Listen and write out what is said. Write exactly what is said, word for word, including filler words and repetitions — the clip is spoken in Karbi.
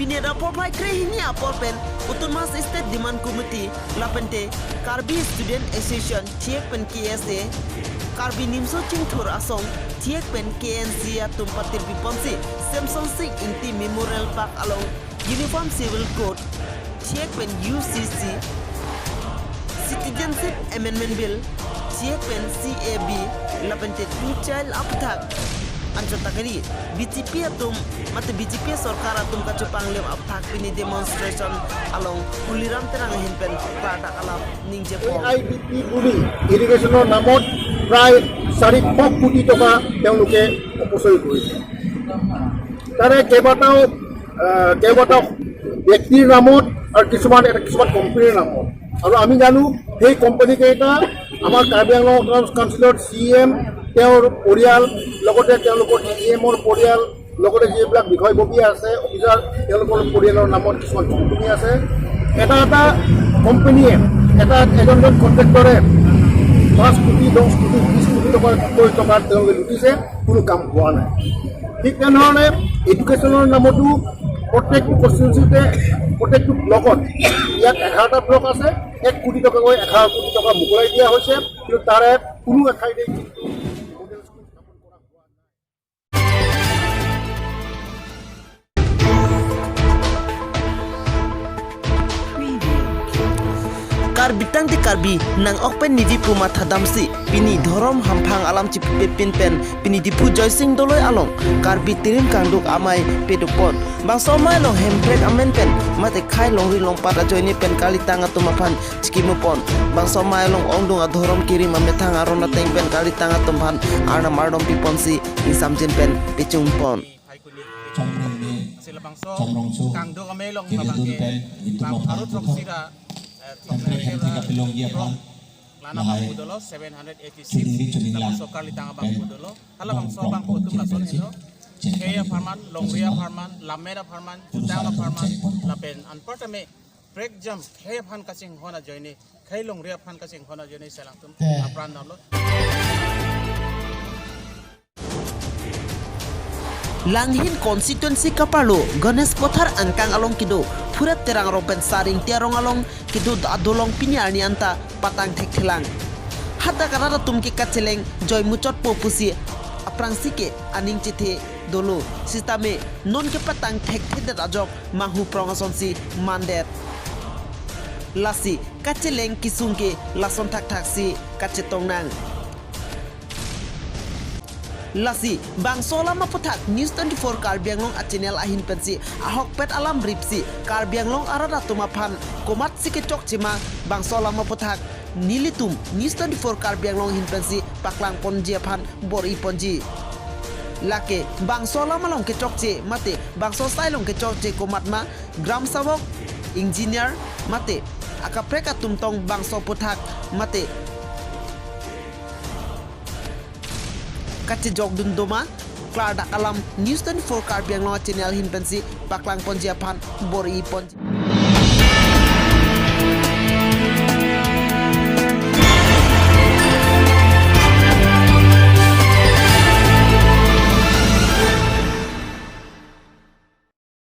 Pini adap pho phai krehini apor pen Autonomous State Demand Committee lapente Karbi Student Association thik pen K S A, Karbi Nimso Chingthur Asong thik pen K N C atum patirpi ponsi Semson Sing Ingti Memorial Park along Uniform Civil Code thik pen U C C, Citizenship Amendment Bill thik pen C A B lapente Two Child aputhak anchot ta kari. B J P atum mate B J P sorkar atum kachopanglem aputhak pini demonstration along Tuliram Terang ahin pen klardak alam ningjepo. A I D P বুলি ইৰিগেশ্যনৰ নামত প্ৰায় চাৰিশ কোটি টকা তেওঁলোকে অপচয় কৰিছে। তাৰে কেইবাটাও আহ, কেইবাটাও ব্যক্তিৰ নামত আৰু কিছুমান, এটা কিছুমান কোম্পানীৰ নামত। আৰু আমি জানো সেই কোম্পানীকেইটা আমাৰ কাৰ্বি আংলং অট'নমাছ কাউন্সিলৰ চি ই এম, তেওঁৰ পৰিয়াল, লগতে তেওঁলোকৰ ই ই এমৰ পৰিয়াল, লগতে যিবিলাক বিষয়ববীয়া আছে, অফিচাৰ, তেওঁলোকৰ পৰিয়ালৰ নামত কিছুমান কোম্পানী আছে। এটা এটা কোম্পানীয়ে, এটা এজন এজন কণ্ট্ৰেক্টৰে পাঁচ কোটি, দহ কোটি, বিশ কোটি টকাতকৈ টকা তেওঁলোকে লুটিছে, কোনো কাম হোৱা নাই। ঠিক তেনেধৰণে এডুকেশ্যনৰ নামতো প্ৰত্যেকটো কনষ্টিটুৱেঞ্চিতে, প্ৰত্যেকটো ব্লকত, ইয়াত এঘাৰটা ব্লক আছে, এক কোটি টকাকৈ এঘাৰ কোটি টকা মোকলাই দিয়া হৈছে, কিন্তু তাৰে কোনো এঠাইতে কিন্তু Karbi tangte Karbi nang-ok pen niji pu mathadamsi pini dhorom hamphang alam chipipepin pen pini Diphu Joysing Doloi along Karbi Tirim Kangduk Amei pedopon. Bangso amei along hemprek amen pen mate khei longri longpat ajoine pen kalitang atum aphan chikimupon. Bangso amei along ongdung adhorom kirim amethang aron ateng pen kalitang atum aphan arnam ardom piponsi ingsamjin pen pichungpon. Chomrong ni, asi labangso Chomrong su, Kangduk Amei along kini labang dun ke pen, itu bang mau Bharat paham Roksi ra, eh, hemprek hemprek kapilong dia paham. Lana lahai bang pudolo seven hundred eighty-six, chudingri chudinglang labangso kalitang abang pen pudolo. Hala bang pong so pong bang pong putum chini lason pensi helo. Chini khei pon apharman, pon longri pon apharman, lammet apharman, pon pon jutang apharman, pon pon lapen anparta me prekjam khei aphan kachinghon ajoine, khei longri aphan kachinghon ajoine selangtum apran damlo. Langhin constituency kaparlo Ganesh Pathar angkang along kedo Phurep Terang rong pen Saring Terang along kedo adolong pini arni anta patang thekthelang. Hadak arat atum ke kacheleng joi muchotpo pusi aphrangsi ke aning chethe dolo. Sitame non ke patang thekthedet ajok manghu prong asonsi mandet. Lasi kacheleng kesung ke lason thakthaksi kachetong nang. Lasi bangso alam aputhak News twenty-four Karbi Anglong a-channel ahin pensi ahokpet alam ripsi Karbi Anglong arat atum aphan komatsi kechokche ma bangso alam aputhak nelitum News twenty-four Karbi Anglong ahin pensi paklangponji aphan bor-i ponji. Lake bangso alam along kechokche mate bangso asai along kechokche komat ma Gram Savok, engineer mate akaprek atum tong bangso aputhak mate kachejokdun doma, klardak alam News twenty-four Karbi Anglong a-channel ahin pensi paklangponji aphan bor-i ponji.